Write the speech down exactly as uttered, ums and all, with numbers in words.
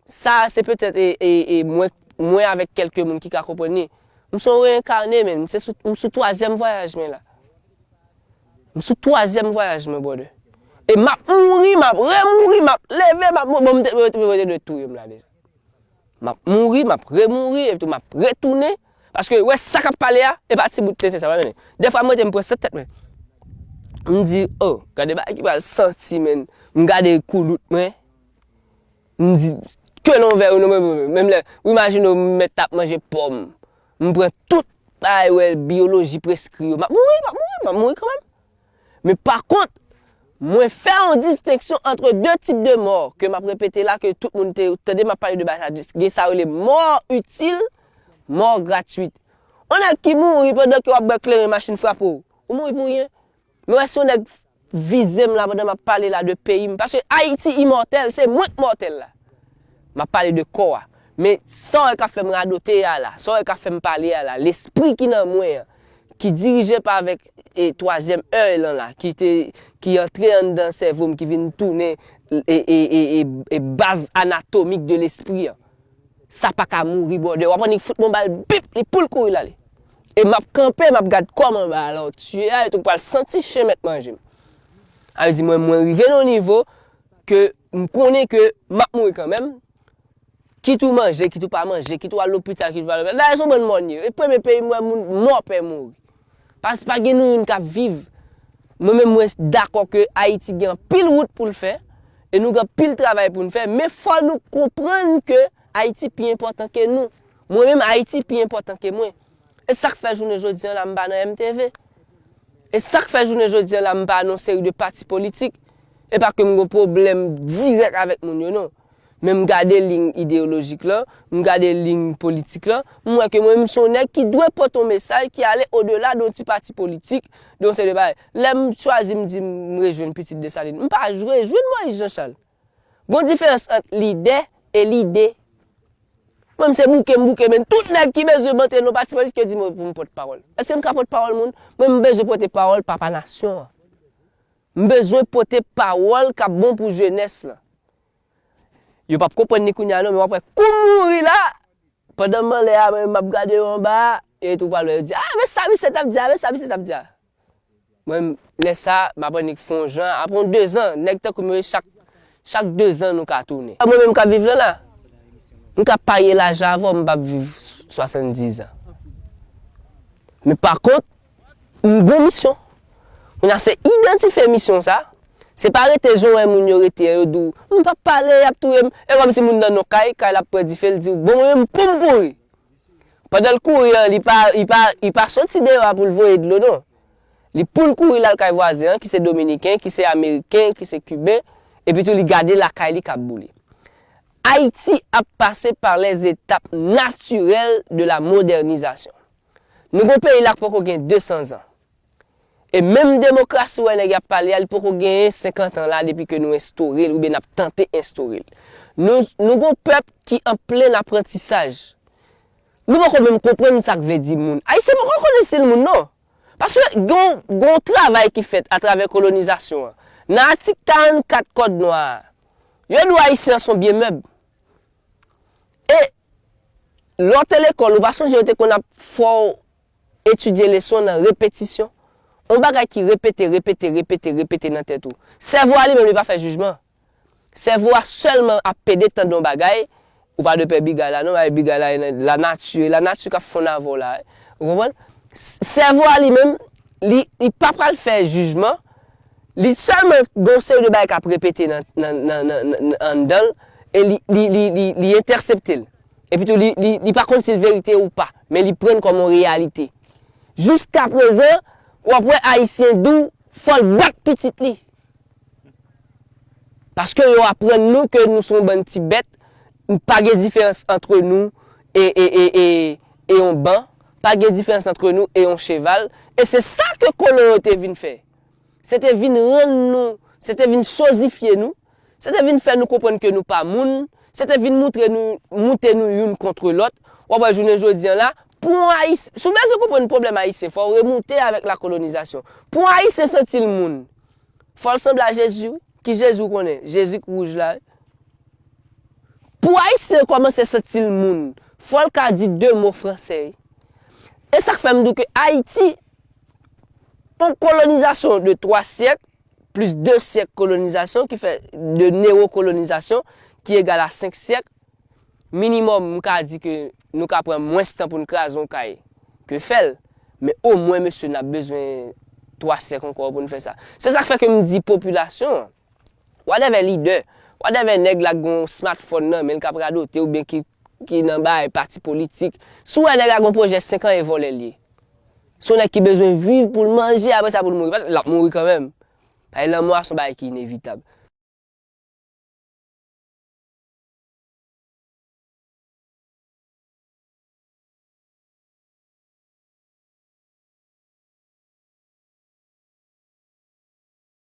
Sa se petèt e, e, e mwen, mwen avèk kèlke moun ki ka konprann li. M se yon reenkane, men m se sou, m sou twazyèm vwayaj mwen la. M sou twazyèm vwayaj mwen, brother. E m ap mouri, m ap remouri, m ap leve, m ap mouri. Bon, m te, mwen te, mwen te dwe touye m la deja. M ap mouri, m ap remouri, epi tou m ap retounen. Paske, wè sa k ap pale a, e pa ti bout tenten sa, pa mennen. Dèfwa, mwen te m pran sèt tèt mwen. M di, oh, gade bagay ki pral santi, men. M gade koulout mwen. M di, ke lonvè yo, non, men, men, menm lè, ou imajine w mèt ap manje pòm. M pran tout bagay, wè, biyoloji preskri yo. M ap mouri, m ap mouri, m ap mouri kanmenm. Men pa kont, mwen fè yon distenksyon ant de tip de mò ke m ap repete la, ke tout moun te tande m ap pale de bagay sa. Gen sa yo rele mò itil, mò gratwit. Yon nèg ki mouri pandan ke w ap bwè kleren machin frape w, ou mouri pou ryen. Men wè, si yon nèg vize m la pandan m ap pale la de peyi m, paske Ayiti imòtèl, se mwen k mòtèl la. M ap pale de kò a. Men sa w wè k ap fè m radote a la, sa w wè k ap fè m pale a la, lespri ki nan mwen an, ki dirije pa avèk e twazyèm èy lan la, ki te, ki antre anndan sèvo m, ki vin tounen e, e, e, e, e baz anatomik de lespri an. Sa pa ka mouri, brother. W ap annik fout m yon bal, bip, li poul kouri l ale. E m ap kanpe, m ap gad kò m anba a la w tiye a, epi w pral santi chen mèt manje m. Sa vle di mwen, mwen rive nan yon nivo ke m konnen ke m ap mouri kanmenm, kit ou manje, kit ou pa manje, kit ou al lopital, kit ou pa lopital. Dayè, se yon bann mòn ye. E premye peyi m wè moun mò pè mouri. Pas pa gen nou youn k ap viv. Mwen menm, mwen dakò ke Ayiti gen anpil wout pou l fè, e nou gen anpil travay pou n fè, men fò nou konprann ke Ayiti pi enpòtan ke nou. Mwen menm, Ayiti pi enpòtan ke mwen. E sa k fè jounen jodi an la, m pa nan M T V. E sa k fè jounen jodi an la, m pa nan yon seri de pati politik. E pa ke m gen pwoblèm dirèk avèk moun yo, non. Men m gade liy ideyolojik lan, m gade liy politik lan, m wè ke mwen, m se yon nèg ki dwe pote yon mesaj ki ale odela de yon ti pati politik, de yon seri de bagay. Lè m chwazi, m di m rejwenn pitit Desalin, m pa rejwenn Moyiz Jan Chal. Gon diferans ant lidè e lide. Mwen, m se bouke, m bouke, men tout nèg ki bezwen m antre nan pati politik yo di mwen pou m pòt pawòl. Èske m ka pòt pawòl moun? Mwen, m bezwen pote pawòl papa nasyon an. M bezwen pote pawòl k ap bon pou jenès lan. Yo p ap konprann ni kounye a non, men w ap wè kou m mouri la, pandan m anlè a, mwen, m ap gade yo anba a, e tou pral wè yo di, ah, men sa misye t ap di a, men sa misye t ap di a. Mwen, lè sa, m ap annik fè yon jan, apre yon dezan, nèg tankou m yo, chak, chak dezan nou ka tounen. Mwen menm k ap viv lan la, m ka parye laj avè w, m p ap viv swasanndiz an. Men pa kont, m gon misyon. Kounye a se idantifye misyon sa. Se pa rete jan w wè moun yo rete an, yo di w, m p ap pale, y ap touye m. E kòmsi moun nan yon kay, kay la ap pran dife, l di w, bon, mwen menm pou m kouri. Pandan l kouri an, li pa, li pa, li pa soti deyò a pou l voye dlo, non. Li pou l kouri l al kay vwazen an, ki se dominiken, ki se ameriken, ki se kiben, epi tou li gade lakay li k ap boule. Ayiti ap pase par les étapes naturelles de la modernisation. Nou gon peyi la k poko gen de san zan. E menm demokrasi w wè nèg y ap pale a, li poko genyen senkant an la depi ke nou enstore l oubyen n ap tante enstore l. Nou, nou gon pèp ki an plen aprantisaj. Nou poko menm konprann sa k vle di moun. Ayisyen poko konnen si l moun non. Paske gon, gon travay ki fèt atravè kolonizasyon an. Nan atik karannkat kòd nwa a, yo di w Ayisyen an se yon byen mèb. E lè w te lekòl, ou pa sonje yo te konn ap fè w etidye leson nan repetisyon? Yon bagay ki repete, repete, repete, repete nan tèt ou. Sèvo a li menm, li pa fè jijman. Sèvo a sèlman ap pede tande yon bagay, ou pa dwe pè bigay la non, bagay bigay la, e nan lanati, lanati k ap fonn avè w la. Ou konprann? S-, sèvo a li menm, li, li pa pral fè jijman, li sèlman gen yon seri de bagay k ap repete nan, nan, nan, nan, nan, anndan l, e li, li, li, li, li entèsepte l. Epi tou, li, li, li pa konn si l verite ou pa, men li pran l kòm yon reyalite. Jiskaprezan, w ap wè Ayisyen di w, fò l bat pitit li. Paske yo aprann nou ke nou se yon bann ti bèt, pa gen diferans antre nou e, e, e, e, e yon ban, pa gen diferans antre nou e yon cheval, e se sa ke kolon yo te vin fè. Se te vin rann nou, se te vin chozifye nou, se te vin fè nou konprann ke nou pa moun, se te vin moutre nou, moute nou youn kont lòt. W ap wè jounen jodi an la, pou yon Ayis-, si w bezwen konprann pwoblèm ayisyen, fò w remoute avèk lakolonizasyon. Pou yon Ayisyen santi l moun, fò l sanble a Jezi, wi. Ki Jezi w konnen? Jezi k wouj la, wi. Pou Ayisyen kòmanse santi l moun, fò l ka di de mo franse. E sa k fè m di w ke Ayiti, yon kolonizasyon de twa syèk, plis de syèk kolonizasyon, ki fè de newokolonizasyon, ki egal a senk syèk, minimòm, m ka di ke nou ka pran mwens tan pou n kraze yon kay ke fè l, men omwen, mesye, n ap bezwen twa syèk ankò pou n fè sa. Se sa k fè ke m di popilasyon an, whatever lidè, whatever nèg la k gen yon smartphone nan men l k ap radote oubyen ki, ki nan bay pati politik, si w wè nèg la gen yon pwojè senk an e vòlè l ye. Se yon nèg ki bezwen viv pou l manje, apre sa pou l mouri. Paske l ap mouri kanmenm. Paske lanmò a se yon bagay ki inevitab.